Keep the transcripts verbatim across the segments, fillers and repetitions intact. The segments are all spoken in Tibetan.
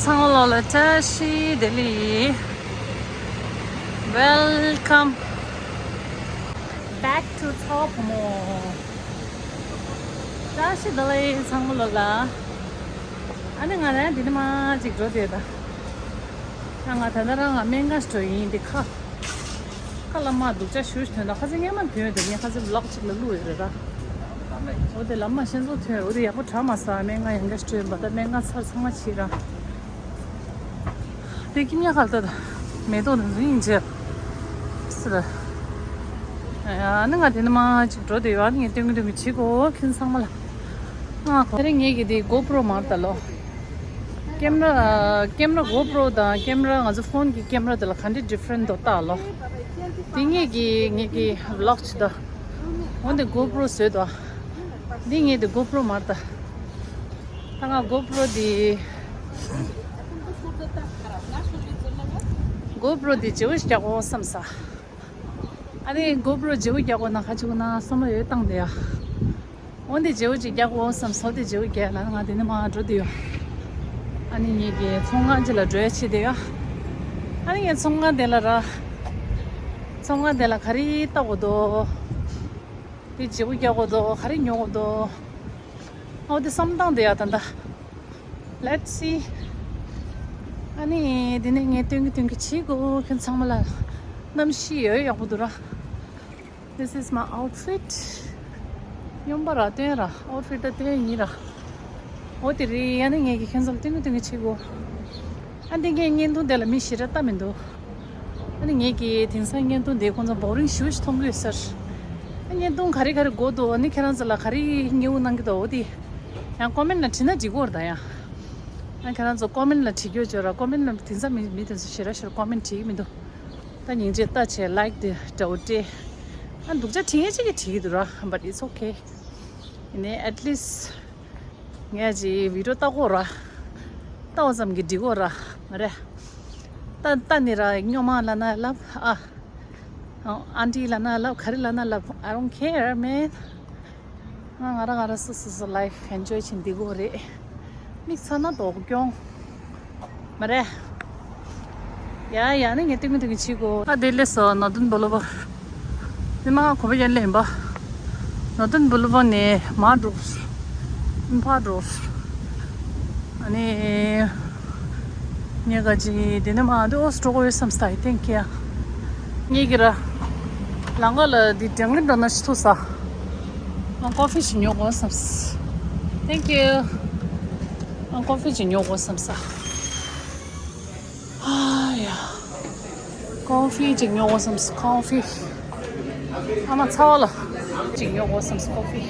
ཚང་མ་ལོ་ལ་བཀྲ་ཤིས་བདེ་ལེགས། Welcome back to ཚ་བ་བུ་མོ། བཀྲ་ཤིས་བདེ་ལེགས་ཚང་མ་ལོ་ལ། ཨ་ནི་ང་རང་འདི་ནས་མར་ཅིག་འགྲོ་བསྡད་ད། ང་ང་ད་ལྟ་རང་ང་སྨན་ཁང་འགྲོ་ཡིན། འདི་ཁ། ཁ་ལ་མ་སྡུག་ཅག་ཞུ་ཞུ་དོན་དག་ཁ་ཚ་སྔན་མ་དོན་དེ་ངས་ཁ་ཚ་ལོག་ཅིག་ལ་བླུགས་ཡོད་རེད་ད། འོ་དེ་ལ་མ་ཤེས་ཚོ་དོན་འོ་དེ་ཡག་པོ་དྲ་མ་ས་སྨན་ཁང་ཡང་འགའ་སྤྲོད་པ་ད་སྨན་ཁང་ཚར་ཚང་མ་ཕྱིས་ར། དེ་ཀི་ཉ་ཁ་ལྟ་ད་མེ་ཏོག་དེ་ཚོ་ཡིན་ཅེ་སི་ར། ཨ་ནི་ང་དེ་ནི་མ་ཅིག་འགྲོ་དེ་ཡོད། ཨ་ནི་ངས་སྟོན་གི་སྟོན་གི་བྱེད་གོ་ཁྱེད་ཚང་མ་ལ། ང་གོ་དེ་རིང་ངེད་ཀྱི་དེ་གོ་པྲོ་མར་ད་ལོ། ཀེམ་ར་ཀེམ་ར་གོ་པྲོ་དང་ཀེམ་ར་ང་ཚོ་ཕོན་གྱི་ཀེམ་ར་དེ་ལ་ག་འདྲ་ཌི་ཕ་རེན་ཊི་འདུག་ལྟ་ལོ། དེ་ངེད་ཀྱི་ངེད་ཀྱི་བི་ལོག་ཅིག་ད། འོན་ཏེ་གོ་པྲོ་བཟོས་དོ། འདི་ངེད་དེ་གོ་པྲོ་མར་ད། ད་ང་གོ་པྲོ་དེ། གོ་པྲོ་དེ་བརྗེ་པོ་ཞིག་རྒྱག་དགོས་བསམ་ས། ཨ་ནི་གོ་པྲོ་བརྗེ་པོ་རྒྱག་དགོས་ན་ག་ཅིག་ན་བསམ་བློ་ཡོད་བཏང་དེ་ཡ། འོ་འདི་བརྗེ་པོ་ཅིག་རྒྱག་དགོས་བསམ་སོ་དེ་བརྗེ་པོ་རྒྱག་ན་ང་དེ་ནས་མར་འགྲོ་དེ་ཡོད། ཨ་ནི་ངེད་ཀྱི་ཚོང་ཁང་ཅིག་ལ་འགྲོ་ཡ་ཆེ་དེ་ཡ། ཨ་ནི་ངས་ཚོང་ཁང་དེ་ལ་ར། ཚོང་ཁང་དེ་ལ་ག་རེ་ལྟ་དགོས་དོ། དེ་བརྗེ་པོ་རྒྱག་དགོས་དོ་ག་རེ་ཉོ་དགོས་དོ། འོ་དེ་བསམ་སྟངས་དེ་ཡ་ད་ད། Let's see. ཨ་ནི་དེ་ནས་ངས་སྟོན་གི་སྟོན་གི་བྱེད་དགོས་ཁྱོད་ཚང་མ་ལ། གནམ་གཤིས་ཡོད་ཡག་པོ་འདུག་ར། This is my outfit. སྨྱོན་པ་ར་སྟོན་ར་ཨའུ་ཊི་ཕིཊ་ད་སྟོན་ཡིན་ར། འོ་དེ་རེད། ཨ་ནི་ངས་ཀྱི་ཁྱོད་ཚང་མ་སྟོན་གི་སྟོན་གི་བྱེད་དགོས། ཨ་འདི་ངས་བརྙན་ཐུང་དེ་ལ་མི་ཞེ་དྲག་ལྟ་མི་འདུག་ཨ་ནི་ངས་ཀྱི་དེང་སང་བརྙན་ཐུང་དེ་ཁོང་ཚོ་བོ་རིང་ཞེ་པོ་ཞིག་མཐོང་གི་ཡོད་ས་རེད། ཨ་བརྙན་ཐུང་ག་རེ་ག་རེ་དགོས་འདུག་ཨ་ནི་ཁྱེད་རང་ཚོ་ལ་ག་རེ་མཉེས་པོ་གནང་གི་འདུག་འོ་དེ། ཡང་ཀོ་མེན་ལ་བྲིས་ན་འགྲིག་གི་རེད་ད་ཡང་། ཨ་ཁྱེད་རང་ཚོ་ཀོ་མེན་ལ་བྲིས་རྒྱུ་བྱོས་ར། ཀོ་མེན་ལ་དེང་སང་མི་མི་དེ་ཚོ་ཞེ་དྲག་ཞེ་དྲག་ཀོ་མེན་བྲིས་གི་མི་འདུག་ད་སྙིང་རྗེ་ལྟ་བྱས་ལའིཀ་དེ་འདྲ་བོ་སྤྲད། ཨ་སྡུག་ཅག་བྲིས་ཡས་ཅིག་གིས་བྲིས་ཀྱི་འདུག་ར། But it's okay. ཡིན་ནའི་at least ངས་ཅིག་བི་ཌིའོ་ལྟ་གོ་ར། ལྟ་བ་ཙམ་གྱིས་འགྲིག་གོ་ར་མ་རེད། ལྟ་ལྟ་ནི་ར་སྨྱོན་མ་ལབ་ན་ལབ་ཨ། ཨ་འདྲི་ལབ་ན་ལབ་ག་རེ་ལབ་ན་ལབ། I don't care, man. ང་ང་རང་ང་རང་སོ་སོ་སོ་ལའིཕ་ཨེན་ཇོའི་བྱེད་འདི་གོ་རེད། མིག་ཚ་ན་དོག་གྱོང་། མ་རེད། ཡ་ཡ་ནི་ངས་སྟོན་གི་སྟོན་གི་བྱེད་དགོས། ཨ་དེ་སླེབས་སོང་ནོར་ཐོན་བོ་ལོ་བར། དེ་མ་གོམ་པ་ཡར་སླེབས་ཡིན་པ། ནོར་ཐོན་བོ་ལོ་བར་ནས་མར་འགྲོ། ཕར་འགྲོ། ཨ་ནི། ངས་ག་ཅིག་དེ་ནས་མར་འདི་ཨོ་སི་འགྲོ་དགོས་ཡོད་བསམ་སྟེ་ཐེང་ཀི་ཡ། ངས་ཀྱི་ར། ལམ་ཁ་ལ་འདི་ཌང་ཀིན་ཌོ་ནཊ་ཞིག་ཐུག་ས། ང་ཀོ་ཕི་ཞིག་ཉོ་དགོས་བསམས། Thank you. ང་ཀོ་ཕི་ཞིག་ཉོ་དགོས་བསམས། ཨ་ཡ། ཀོ་ཕི་ཅིག་ཉོ་དགོས་བསམས། ཀོ་ཕི། ཨ་མ་ཚ་བ་ལ། ཅིག་ཉོ་དགོས་བསམས། ཀོ་ཕི།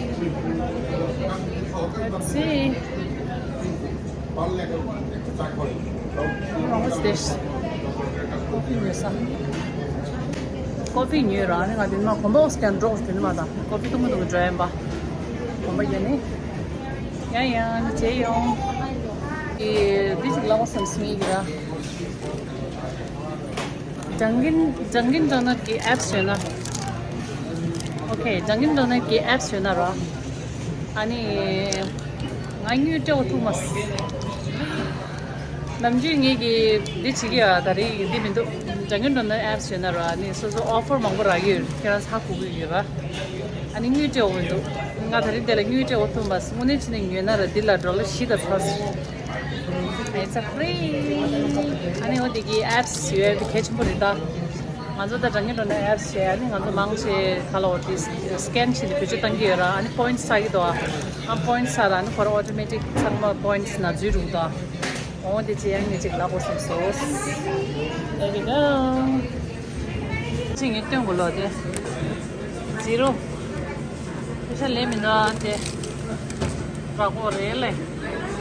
Let's see. What's this? ཀོ་ཕི་ཉོས་ས། ཀོ་ཕི་ཉོས་ར་ནི་ང་དེ་ནི་མ་གོམ་པ་ཨོ་སི་ཀན་འགྲོ་དེ་ནི་མ་དང་ཀོ་ཕི་ཐུང་མ་ཐུང་གི་འགྲོ་ཡིན་པ། གོམ་པ་ཡིན་ནི། ཡ་ཡ་ནི་བྱེད་ཡོང་། ཨེ་འདི་ཞིག་ལབ་པ་བསམ་སོང་ངེད་ཀྱི་ར། ཌང་ཀིན་ཌང་ཀིན་ཌོ་ནཊ་གི་ཨེབ་སི་ཡོད་ན། ཨོ་ཁེ། ཌང་ཀིན་ཌོ་ནཊ་གི་ཨེབ་སི་ཡོད་ན་ར། ཨ་ནི། ང་དངུལ་སྤྲད་དགོས་ཐུག་མ་སོང་། ནམ་རྒྱུན་ངེད་ཀྱིས་འདི་བྱེད་ཀྱི་ཡ་ད་རེས་འདི་མི་འདུག་ཌང་ཀིན་ཌོ་ནཊ་ཨེབ་སི་ཡོད་ན་ར་ཨ་ནི་སོ་སོ་ཨོ་ཕར་མང་པོ་རག་གི་ཡོད། ཁྱེད་རང་ཧ་གོ་གི་ཡོད་ར། ཨ་ནི་དངུལ་སྤྲད་དགོས་མི་འདུག་ང་ད་རེས་འདི་ལ་དངུལ་སྤྲད་དགོས་ཐུག་མ་སོང་། དངོས་གནས་བྱས་ན་ཉོས་ན་ར་འདི་ལ་ཌོ་ལར་བཞི་དང་ཚར་སོང་། It's a free. ཨ་ནི་འོ་དེ་གི་ཨེབ་སི་ཡོད་པའི་གལ་ཆེན་པོ་རེད་ད། ང་ཚོ་ད་ཌང་ཀིན་ཌོ་ནཊ་ཨེབ་སི་བྱས། ཨ་ནི་ང་ཚོ་མང་ཆེ་ག་ལ་འོ་དེ་སི་ཀེན་བྱས་ནས་བེད་སྤྱོད་བཏང་གི་ཡོད་ར། ཨ་ནི་པོ་ཡིན་ཊི་ཚ་གི་འདུག་ཨ་པོ་ཡིན་ཊི་ཚ་ར་ཨ་ནི་ཁོ་ར་ཨོ་ཊོ་མེ་ཊིག་ཚང་མ་པོ་ཡིན་ཊི་ན་འཛུལ་འགྲོ་གི་འདུག་འོ་དེ་བྱས་ཡང་ངས་ཅིག་ལབ་དགོས་བསམ་སོང་། There we go. ཅིག་ངས་སྟོན་དགོས་ལོ་དེ། ཛི་རོ། ཤ་ལས་མི་འདུག་ཨ་དེ། རག་གོ་རེད་ལེ།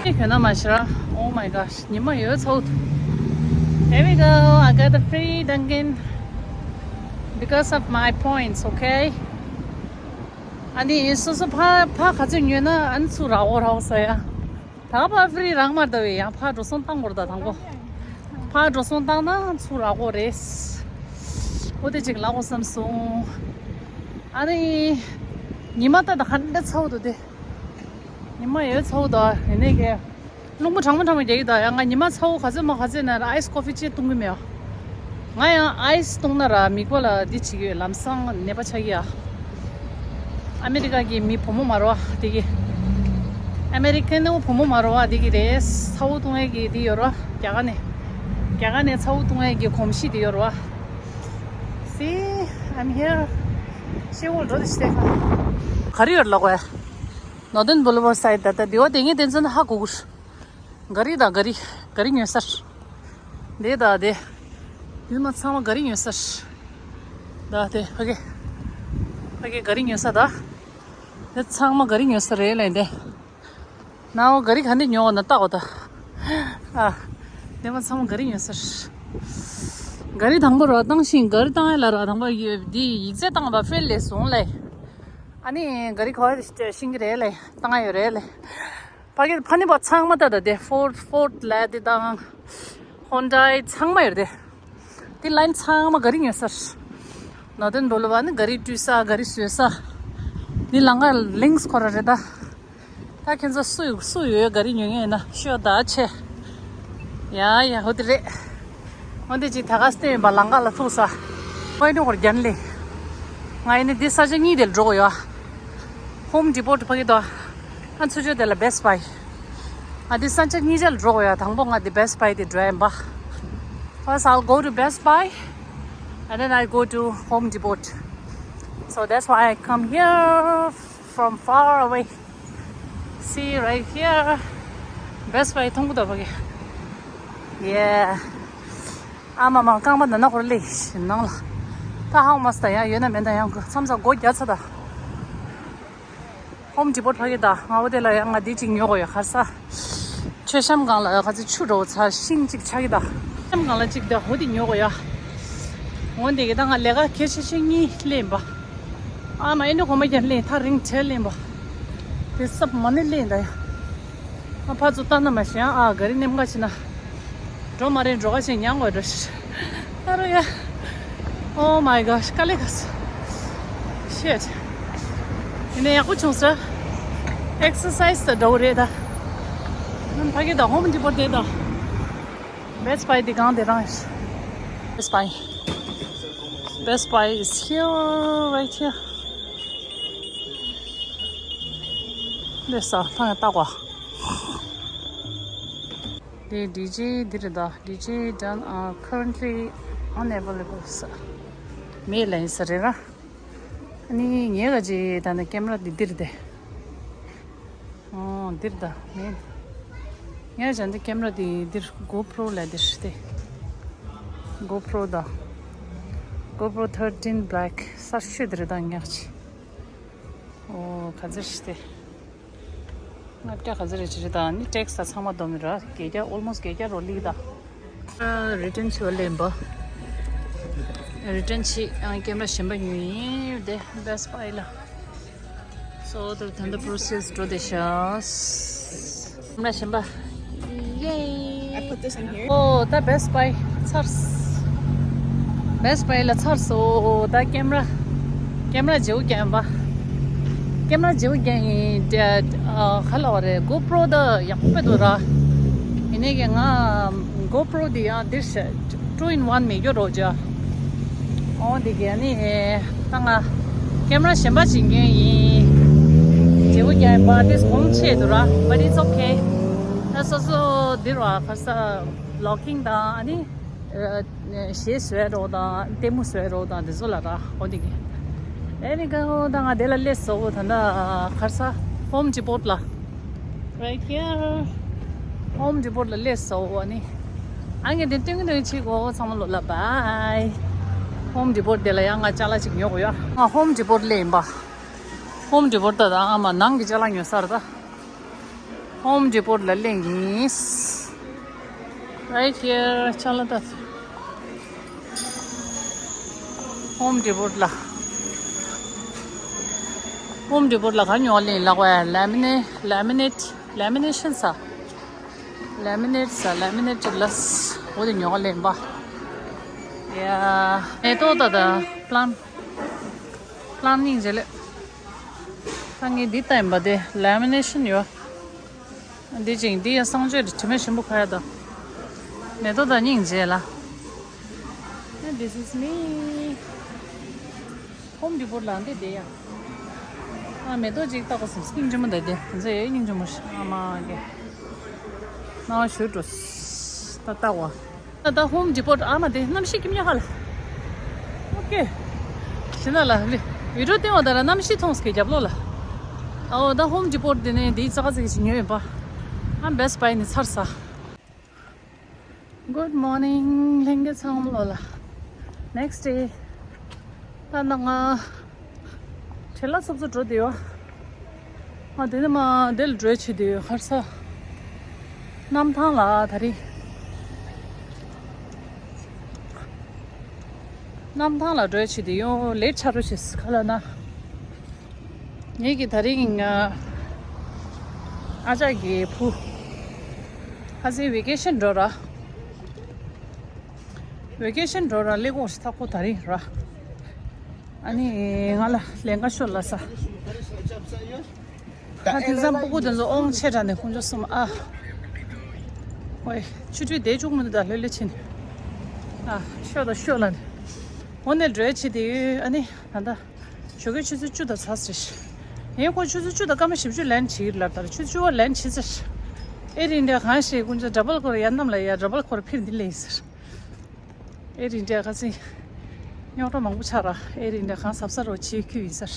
ཁྱོད་ན་མ་ཤི་ར། Oh my gosh. ཉི་མ་ཡོད་ཚོད། Here we go. I got the free Dunkin' because of my points, okay? ཨ་ནི་སོ་སོ་ཕ་ཕ་ག་ཚོད་ཉོས་ན་ཨ་ནི་ཚུར་རག་གོ་རག་གོ་ཟེར་ཡ། ད་ཕ་ཕི་རི་རག་མ་རེད་ད་བས། ཡང་ཕ་འགྲོ་སོང་བཏང་དགོས་རེད་ད་དང་པོ། ཕ་འགྲོ་སོང་བཏང་ན་ཚུར་རག་གོ་རེད། འོ་དེ་ཅིག་ལབ་དགོས་བསམ་སོང་། ཨ་ནི། ཉི་མ་ད་ད་ག་འདྲ་ཚ་བོ་འདུག་དེ། ཉི་མ་ཡོད་ཚ་བོ་འདུག་ཡིན་ནའི་གི། རླུང་བུ་གྲང་མོ་གྲང་མོ་རྒྱག་གི་འདུག་ཡ། ང་ཉི་མ་ཚ་བོ་ག་ཚོད་མ་ག་ཚོད་ན་ར་ཨའི་སི་ཀོ་ཕི་ཅིག་བཏུང་གི་མེད། ང་ཡང་ཨའི་སི་བཏུང་ན་ར་མིག་པ་ལ་འདི་བྱེད་ཀྱི་ཡོད། ལམ་སང་ནད་པ་ཆགས་ཀྱི་ཡ། ཨ་མེ་རི་ཀ་གི་མི་བུ་མོ་མ་རོ་བ་དེ་གི། ཨ་མེ་རི་ཀན་ནི་བུ་མོ་མ་རོ་བ་དེ་གི་རེད། ཚ་བོ་བཏུང་ཡས་ཀྱི་དེ་ཡོད་རོ། རྒྱ་གར་ནས། རྒྱ་གར་ནས་ཚ་བོ་བཏུང་ཡས་ཀྱི་གོམས་གཤིས་དེ་ཡོད་རོ། See, I'm here. ཤེ་འོ་འགྲོ་དེ་ཤི་དེ་ག་རེ་ཡོད་ལ་གོ་ཡ། Northern Boulevard side ད་ལྟ་དེ་བ་དེ་ངས་དེ་ཚོ་ན་ཧ་གོ་གུར། ག་རི་དང་ག་རི། ག་རི་ཉོ་ས། དེ་དང་དེ། དེ་མ་ཚང་མ་ག་རི་ཉོ་ས། ད་དེ་ཕ་གི། ཕ་གི་ག་རི་ཉོ་ས་ད། དེ་ཚང་མ་ག་རི་ཉོ་ས་རེད་ལས་དེ། ན་བ་ག་རི་ག་འདི་ཉོ་བ་ན་ལྟ་འོ་ད། ཨ། དེ་མ་ཚང་མ་ག་རི་ཉོ་ས། ག་རི་དང་པོ་ར་བཏང་ཞིང་ག་རི་བཏང་ཡ་ལ་ར་དང་པོ་ཡོད་འདི་ཡིག་ཚད་བཏང་བ་ཕེལ་ལས་སོང་ལས། ཨ་ནི་ག་རི་ག་བ་ཤིང་གི་རེད་ལས་བཏང་ཡ་ཡོད་རེད་ལས། ཕ་གི་ཕ་ནི་པ་ཚང་མ་ད་ད་དེ་ཧྥོར་ཧྥོར་ལ་དེ་དང་ཧོན་ཌའི་ཚང་མ་ཡོད་དེ། དེ་ལ་ཡིན་ཚང་མ་ག་རི་ཉོ་ས། ནོར་ཐན་བོ་ལོ་བ་ནི་ག་རི་བཀྲུས་ས་ག་རི་བཟོས་ས། དེ་ལང་ཀ་ལིང་སི་ཁོ་ར་རེད་ད། ད་ཁྱེད་ཚོ་སུ་སུ་ཡོད་ག་རི་ཉོ་མཁན་ཡིན་ན་ཤོག་ད་ཆེ། ཡ་ཡ་ཧོ་དེ་རེད། འོན་ཏེ་ཅིག་ད་ག་སྟེ་ཡིན་པ་ལང་ཀ་ལ་ཐུག་ས། ཁོའི་ནུ་ཧོར་རྒྱན་ལི། ང་ཡིན་ནི་འདི་ས་ཆ་གཉིས་དེར་འགྲོ་གི་ཡོད། ཧོམ་ཌི་པོ་ཊི་ཕ་གི་དོ། ཨ་ཚུ་ཆོས་དེ་ལ་བེ་སི་བྷའི། ཨ་འདི་ས་ཆ་གཉིས་ཆ་ལ་འགྲོ་གི་ཡོད། དང་པོ་ང་འདི་བེ་སི་བྷའི་དེ་འགྲོ་ཡིན་པ། First I'll go to Best Buy and then I go to Home Depot. So that's why I come here from far away. See right here. Best Buy མཐོང་གི་འདུག་ཕ་གི། Yeah. ཨ་མ་མ་རྐང་པ་ན་ན་ཧོར་ལས་ནང་ལ། ད་ཧའོ་མ་སི་ད་ཡང་ཡོད་ན་མེད་ན་ཡང་གི་མཚམས་མཚམས་སྒོ་རྒྱག་ཚ་ད། ཧོམ་ཌི་པོ་ཊི་ཕ་གི་ད་ང་འོ་དེ་ལ་ཡང་ང་འདི་གཅིག་ཉོ་དགོས་ཡོད་ཁར་ས། མཆོད་བཤམས་སྒང་ལ་ཁ་ཚི་ཆུ་འགྲོ་ཚ་ཤིང་གཅིག་ཆག་གི་ད། བཤམས་སྒང་ལ་གཅིག་ད་འོ་དེ་ཉོ་དགོས་ཡ། འོ་དེ་གི་ད་ང་ལས་ཀ་ཁེ་ཤེ་ཤེ་གཉིས་ལེན་པ། ཨ་མ་ཨེ་འདྲ་གོ་མ་རྒྱ་ལེན་ཐག་རིང་བྲལ་ལེན་པ། དེ་སབ་མ་ནི་ལེན་ད་ཡ། ཨ་ཕ་ཚོ་ལྟ་ན་མ་ཤེས་ཨ་ག་རི་ནེམ་ག་ཕྱིན་ན། འགྲོ་མ་རེད་འགྲོ་ག་ཕྱིན་ཉང་གོ་འགྲོ་ཤི། ཨ་རོ་ཡ། Oh my gosh དཀའ་ལས་ཁག་སོ། Shit ཡིན་ནའི་ཡག་པོ་བྱུང་ས། ཨེག་སར་སའི་ཛི་དང་འདྲ་བོ་རེད་ད། ཕ་གི་ད་ཧོམ་ཌི་པོ་ཊི་དེ་ད། Best Buy དེ་གང་དེ་རང་ཡིན། Best Buy. Best Buy is here, right here. འདི་ས་ཐང་ཡ་ལྟ་གོ། དེ་ཌི་ཇེ་འདི་རེད་ད། ཌི་ཇེ་ཌན་are currently unavailable ས། མེད་ལ་ཡིན་ས་རེད་ར། ཨ་ནི་ངའི་ག་ཅི་ད་ནི་ཀེམ་ར་འདི་འདིར་དེ། ཨོ་འདིར་ད་མེད། ངའི་ཅན་འདི་ཀེམ་ར་འདི་འདིར་གོ་པྲོ་ལ་འདིར་དེ། གོ་པྲོ་ད། གོ་པྲོ་ཐར་ཊིན་བྷི་ལེག་གསར་ཤོས་འདིར་ད་ངས་ཅི། ཨོ་ག་ཚོད་ཞིག་དེ། ལྔ་བརྒྱ་ག་ཚོད་རེད་ཅི་རེད་ད་ནི་ཊེག་སི་ད་ཚང་མ་བསྡོམས་ནི་ར་བརྒྱད་བརྒྱ་ཨོལ་མོ་སི་བརྒྱད་བརྒྱ་རོ་ལིག་ད། རི་ཊན་བྱེད་པ་ལེན་པ། རི་ཊན་བྱེད་ཨང་ཀེམ་ར་གཞན་པ་ཉོས་ཡིན་དེ་བེ་སི་བྷའི་ལ། སོ་དེར་ད་ལྟ་པྲོ་སེ་སི་འགྲོ་བསྡད་ཤག་ཀེམ་ར་གཞན་པ། ཡེ། I put this in here. ཨོ་ད་བེ་སི་བྷའི་ཚར། བེ་སི་བྷའི་ལ་ཚར་སོང་ད་ཀེམ་ར། ཀེམ་ར་བརྗེ་པོ་རྒྱག་པ། ཀེམ་ར་བརྗེ་པོ་རྒྱག་ཡིན་ད། ཨ་ག་ལ་བ་རེད་གོ་པྲོ་ད་ཡག་པོ་དཔེ་འདུག་ར། ཡིན་ནའི་གི་ང་གོ་པྲོ་འདི་ཡང་འདིར་བཤད། Two in one མེད་རྒྱུ་རོགས་བྱ། ཨོ་འདི་གས་ནི་ད་ང་ཀེམ་ར་གཞན་པ་ཅིག་ཉོས་ཡིན། བརྗེ་པོ་རྒྱག་ཡིན་པ་འདི་གོང་ཆེ་འདུག་ར། But it's okay. ད་སོ་སོ་འདིར་བ་ཁ་ས་ལོག་ཀིང་དང་ཨ་ནི། ཨ་གཞས་བཟོས་རོགས་དང་ལྟད་མོ་བཟོས་རོགས་དང་དེ་ཚོ་ལ་ར་ཨོ་འདི་གས། ཨེ་ནི་ག་ད་ང་དེ་ལ་སླེབས་སོ་ད་ལྟ་ཁ་ས་ཧོམ་ཌི་པོ་ཊི་ལ། Right here. ཧོམ་ཌི་པོ་ཊི་ལ་སླེབས་སོ་ཨ་ནི། ཨ་ངས་དེ་སྟོན་གི་འདུག་ཆེ་གོ་ཚང་མ་ལོ་ལ་བའི། ཧོམ་ཌི་པོ་ཊི་དེ་ལ་ཡང་ང་ཅ་ལག་ཅིག་ཉོ་དགོས་ཡ། ང་ཧོམ་ཌི་པོ་ཊི་ལ་ཡིན་པ། ཧོམ་ཌི་པོ་ཊི་ད་ཨ་མ་ནང་གི་ཅ་ལག་ཉོ་ས་རེད་ད། ཧོམ་ཌི་པོ་ཊི་ལ་ལེན་གི་ཡིན། Right here ཅ་ལག་ད། ཧོམ་ཌི་པོ་ཊི་ལ། ཧོམ་ཌི་པོ་ཊི་ལ་ག་ཉོ་ལེན་ལག་པ་ལེ་མི་ནེ་ལེ་མི་ནེ་ཊི་ལེ་མི་ནེ་ཤན་ས། ལེ་མི་ནེ་ཊི་ས་ལེ་མི་ནེ་ཊི་ལ་ས་འོ་དེ་ཉོ་ལེན་པ། ཡ་ཨེ་ཏོ་ད་ད་པི་ལམ། པི་ལམ་སྙིང་རྗེ་ལེ། ད་ངས་འདི་ལྟ་ཡིན་པ་དེ་ལེ་མི་ནེ་ཤན་ཡོད། འདི་ཅིང་འདི་ཡ་གསང་སྤྱོད་དྲི་མེད་ཞིམ་པོ་ཁ་ཡ་དོ། མེ་ཏོག་དང་སྙིང་རྗེ་ལ། This is me. Home Depot ལ་འདི་དེ་ཡ། ཨ་མེ་ཏོག་ཅིག་ལྟ་གོ་སོང་། སྙིང་རྗེ་མོ་འདི་དེ་འཛེ་ཡ་སྙིང་རྗེ་མོ་ཞིག་ཨ་མ་གེ། ན་བ་ཞུ་འགྲོ། ད་ལྟ་བ། ད་ད་Home Depot ཨ་མ་དེ་གནམ་གཤིས་སྐྱིད་ཉག་ཧ་ལ། ཨོ་ཀེ། ཤི་ན་ལ་ལི། བི་ཌིའོ་སྟེང་བ་ད་ར་གནམ་གཤིས་མཐོང་སྐད་རྒྱབ་ལོ་ལ། ཨའོ་ད་Home Depot དེ་ནས་དེའི་ཙག་ཙིག་ཞིག་ཉོས་ཡིན་པ། ཨ་Best Buy ནས་ཚར་ས། Good morning ལྷན་རྒྱས་ཚང་མ་ལོ་ལ། Next day. ད་ནང་ང་ཁྲེ་ལ་ཚོབ་ཚོ་འགྲོ་དེ་ཡོད། ང་དེ་ནས་མ་དེ་ལ་འགྲོ་བྱེད་དེ་ཡོད་ཁར་ས། གནམ་ཐང་ལ་ད་རིང་། གནམ་ཐང་ལ་འགྲོ་བྱེད་དེ་ཡོད། ལེ་ཊི་ཆ་རུ་བྱེད་ཁ་ལ་ན། ངེད་ཀྱི་ད་རིང་ཨ་ཅག་གི་བུ་ཁ་སང་བེ་ཀེ་ཤན་འགྲོ་ར། བེ་ཀེ་ཤན་འགྲོ་ར་ལེ་གོ་ཤི་ཐག་པོ་ད་རིང་ར། ཨ་ནི་ང་ལ་ལས་ཀ་ཤོར་ལ་ས། ཨ་དེང་སང་སྤུ་གུ་དེ་ཚོ་ཨོང་ཆེ་དྲགས་ནས་ཁོང་ཚོ་གསུམ་ཨ། ཝེ་ཆུ་ཁྲུས་བསྡད་བཅུག་མི་འདུག་ད་ལྷོད་ལྷོད་ཕྱིན། ཨ་ཤོ་དང་ཤོ་ལ་ནི། འོ་ནས་འགྲོ་ཡ་བྱེད་དེ་ཡོད་ཨ་ནི་ད་ལྟ། ཞོགས་ཀས་ཆུ་ཚོད་བཅུ་དང་ཚ་ཟེར། ངས་ཁོ་ཆུ་ཚོད་བཅུ་དང་སྐར་མ་བཞི་བཅུ་ལན་བྱེད་ཀྱི་ལབ་དར་ཆུ་ཚོད་བཅུ་པ་ལན་བྱེད་ཟེར། ཨེ་རིན་འདྲ་གང་ཞིག་ཀུན་ཚོ་འདྲ་པལ་ཁོར་ཡར་གནམ་ལ་ཡར་འདྲ་པལ་ཁོར་ཕིར་འདི་ལས་ཟེར། ཨེ་རིན་འདྲ་ཁ་སང་རྙོག་དྲ་མང་པོ་ཆགས་ར་ཨེ་རིན་འདྲ་གང་གཟབ་གཟབ་རོགས་བྱེད་ཁུལ་ཡིན་ཟེར།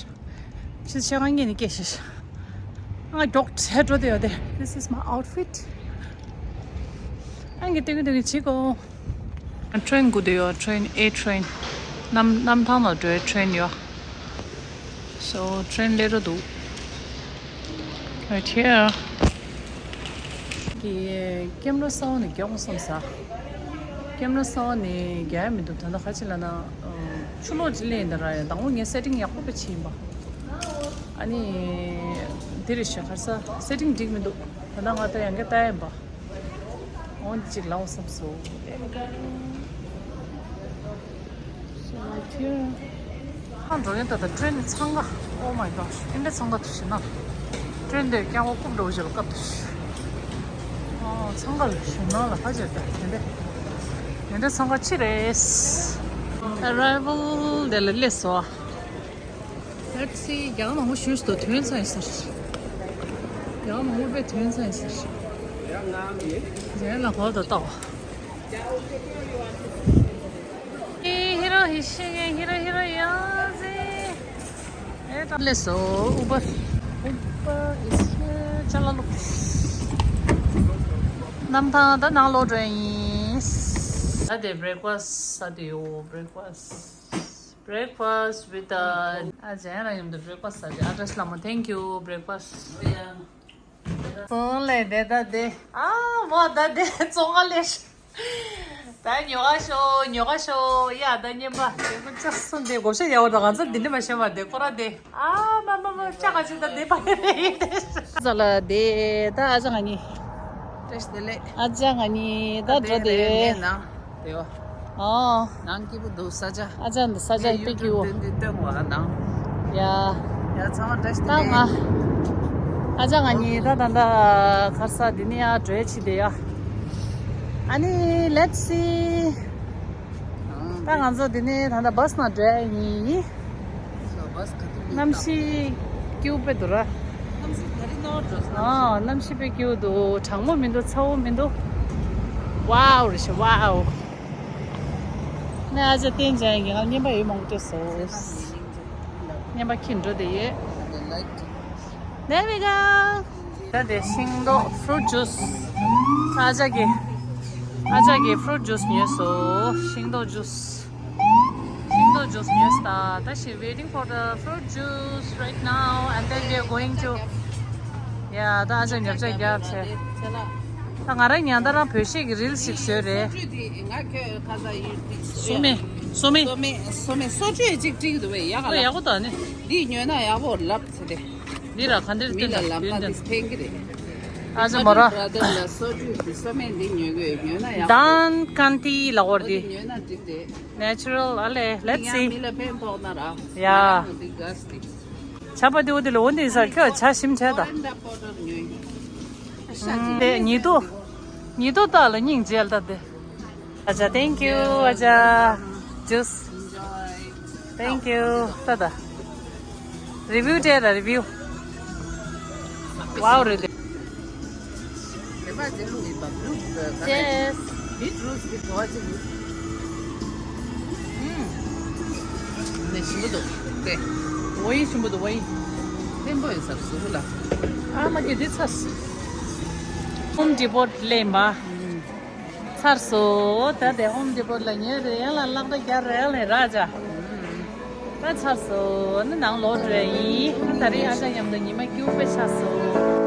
ཆུ་ཚོད་ཕྱེད་ཀ་གཉིས་ནས་སྐད་ཤེས། ང་མགྱོགས་དྲགས་འགྲོ་དེ་ཡོད་དེ། This is my outfit. ཨང་གི་ཏིག་ཏིག་བྱེད་གོ། ཊེན་སྒུག་དེ་ཡོད། ཊེན་ཨེ་ཊེན། གནམ་གནམ་ཐང་ལ་འགྲོའི་ཊེན་ཡོད། So train སླེབས་འགྲོ་འདུག Right here. གི་ཀེམ་ར་གསར་པ་ནས་རྒྱག་འོང་བསམ་ས། ཀེམ་ར་གསར་པ་ནས་རྒྱག་ཡ་མི་འདུག་ད་ལྟ་ཁ་ཅིག་ལ་ན། ཆུ་ལོག་ཅིག་སླེབས་ཡིན་ད་ར་ཡ་དང་པོ་ངས་སེ་ཊིང་ཡག་པོ་པ་བྱས་ཡིན་པ། ཨ་ནི། དེ་རེད་ཤག་ཁར་ས་སེ་ཊིང་འགྲིག་མི་འདུག་ད་ལྟ་ང་ད་ཡང་བསྐྱར་ལྟ་ཡིན་པ། འོ་འདི་གཅིག་ལའོ་བསམ་སོང་། ཁང་འགྲོ་ཡོང་ད་ད་ཊེན་ནི་འཚང་ཁ། Oh my gosh. ཨིན་པའི་འཚང་ཁ་དུ་ཞིག་ན། ཊེན་དེ་རྐྱང་པ་རྐུབ་འགྲོ་བཞིན་པ་སྐབས་དུ་ཞིག་ཨོ་འཚང་ཁ་ལ་ཞིག་ན་ལ་ཧ་ཅང་ད་དེ་འདྲ། དེ་འདྲ་འཚང་ཁ་ཆི་རེད། Arrival དེ་ལ་སླེབས་སོ། Let's see. རྒྱ་མང་པོ་ཞུས་ཏོ་ཐོན་ཚར་ཡིན་ཟེར། རྒྱ་མང་པོ་པས་ཐོན་ཚར་ཡིན་ཟེར། རྒྱ་ལ་གོ་ཏོ་ཏོ། ཧི་རོ་ཧི་ཤི་ཧི་རོ་ཧི་རོ་ཡ་ཟེ། ཨེ་ད་ལེ་སོ་ཨུ་བར། Uber is here. ཅ་ལ་ལུག་གནམ་ཐང་ད་ནང་ལོག་འགྲོ་ཡིན། ད་དེ་breakfast ཟ་དེ་ཡོ། Breakfast. Breakfast with the ཨ་ཅན་རང་ཡོང་དུ་breakfast ཟ་དེ། ཨ་བྲེས་ལ་མོ། Thank you. Breakfast. སོང་ལེ་དེ་ད་དེ། ཨ་མོ་ད་དེ་བཙོང་ང་ལེ་ཤ། ད་ཉོ་ག་ཤོ་ཉོ་ག་ཤོ་ཡ་ད་ཉན་པ། དེ་ཀུན་ཅག་སོང་དེ་བགོ་བཤའ་ཡག་པོ་ད་ང་ཚོ་འདི་འདྲ་མ་ཤེས་པ་དེ་ཁོ་ར་དེ། ཨ་མ་མ་མ་ཅག་ག་ཅི་ད་དེ་པ་ཡིན་དེ། ཟ་ལ་དེ་ད་ཨ་ཅག་ང་གཉིས། བཀྲ་ཤིས་བདེ་ལེགས། ཨ་ཅག་ང་གཉིས་ད་འགྲོ་དེ་ཡོད། དེ་བ། ཨོ། ནང་སྐྱིད་པོ་འདུག་ས་ཆ། ཨ་ཅག་འདི་ས་ཆ་ངས་པི་ཀིའོ། YouTube སྟོན་འདི་སྟོན་བ་ནང་། ཡ། ཡ་ཚང་མ་བཀྲ་ཤིས་བདེ་ལེགས། ད་ང་། ཨ་ཅག་ང་གཉིས་ད་ད་ད་ཁར་ས་འདི་ནས་ཡར་འགྲོ་ཡ་ཆི་དེ་ཡ། ཨ་ནི་let's see. ད་ང་ཚོ་འདི་ནས་ད་ད་བྷས་ནང་འགྲོ་ཡ་ཡིན། གནམ་གཤིས་སྐྱིད་པོ་དཔེ་འདུག་ར། གནམ་གཤིས་ད་རིང་གནམ་གྲང་། ཨ་གནམ་གཤིས་དཔེ་སྐྱིད་པོ་འདུག་གྲང་མོ་མི་འདུག་ཚ་བོ་མི་འདུག Wow རེད་ཤག Wow. ནས་ཨ་ཅག་བསྟན་བྱ་ཡིན་གྱི་ང་རྔན་པ་ཡོད་མང་པོ་སྤྲད་སོང་། རྔན་པ་ཁྱེར་འགྲོ་དེ་ཡོད། There we go. ད་དེ་ཤིང་ཏོག་fruit juice. ཨ་ཅག་གི་ཨ་ཅག་གི་fruit juice ཉོས་སོ། ཤིང་ཏོག་juice. ཤིང་ཏོག་juice ཉོས་ད། ད་she waiting for the fruit juice right now and then we are going to. Yeah, ད་ཨ་ཅག་ཉོ་ཆ་རྒྱབ་བྱས། ད་ང་རང་ཉང་ད་རང་བོད་གཞས་ཀྱི་reels ཞིག་བཟོས་རེད། སོ་མེ། སོ་མེ། སོ་མེ། སོ་མེ་སོ་བཅོས་ཅིག་བྲིས་འདུག་བས་ཡག་ག་ལ། ཡག་པོ་ད་ནི། འདི་ཉོས་ན་ཡག་པོ་ལབ་ཚེ་དེ། འདི་ར་ག་འདིར་མི་ལ་ལབ་ན་འདི་ཕན་གི་རེད། ཨ་ཅག་མོ་ར། Brother ལ་སོ་བཅོས་འདི་སོ་མེ་འདི་ཉོ་དགོས། ཉོས་ན་ཡག་པོ། Done Kanti ལ་འོར་འདི། འདི་ཉོས་ན་འགྲིག་རེད། Natural ཨ་ལེ། Let's see. མི་ལ་ཕན་ཐོགས་ན་ར། ཡ། ང་རང་འདི་ག་སྟེ། ཆ་པ་འདི་འོ་འདི་ལོ་འོ་འདི་ས་ཁྱོད་ཆ་ཞིམ་བྱས་ད། Coriander powder ཉོས་ཡིན། དེ་ཉི་ཏོ། ཉི་ཏོ་ད་ལ་སྙིང་རྗེ་ལ་ད་དེ། ཨ་ཅག thank you ཨ་ཅག juice thank you ད་ད། review སྤྲད་ད་review wow རེད་དེ། Cheers. Beetroot དེ་ག་བ་ཅིག་ཡོད། ནས་ཞིམ་པོ་འདུག་དེ། ཝའི་ཞིམ་པོ་འདུག་ཝའི། བརྟན་པོ་ཡོད་ས་གཟུགས་པོ་ལ། ཨ་མ་གི་འདི་ཚ། Home Depot ལེན་པ། ཚར་སོང་། ད་དེ་Home Depot ལ་ཉེ་རེ་ཡང་ལ་ལག་འདྲ་རྒྱ་རེ་ཡང་ལེན་ར་ཅག་ད་ཚར་སོང་། ནི་ནང་ལོག་འགྲོ་ཡིན། ད་རེས་ཨ་ཅག་མཉམ་དུ་ཉི་མ་སྐྱིད་པོ་དཔེ་ཆགས་སོང་།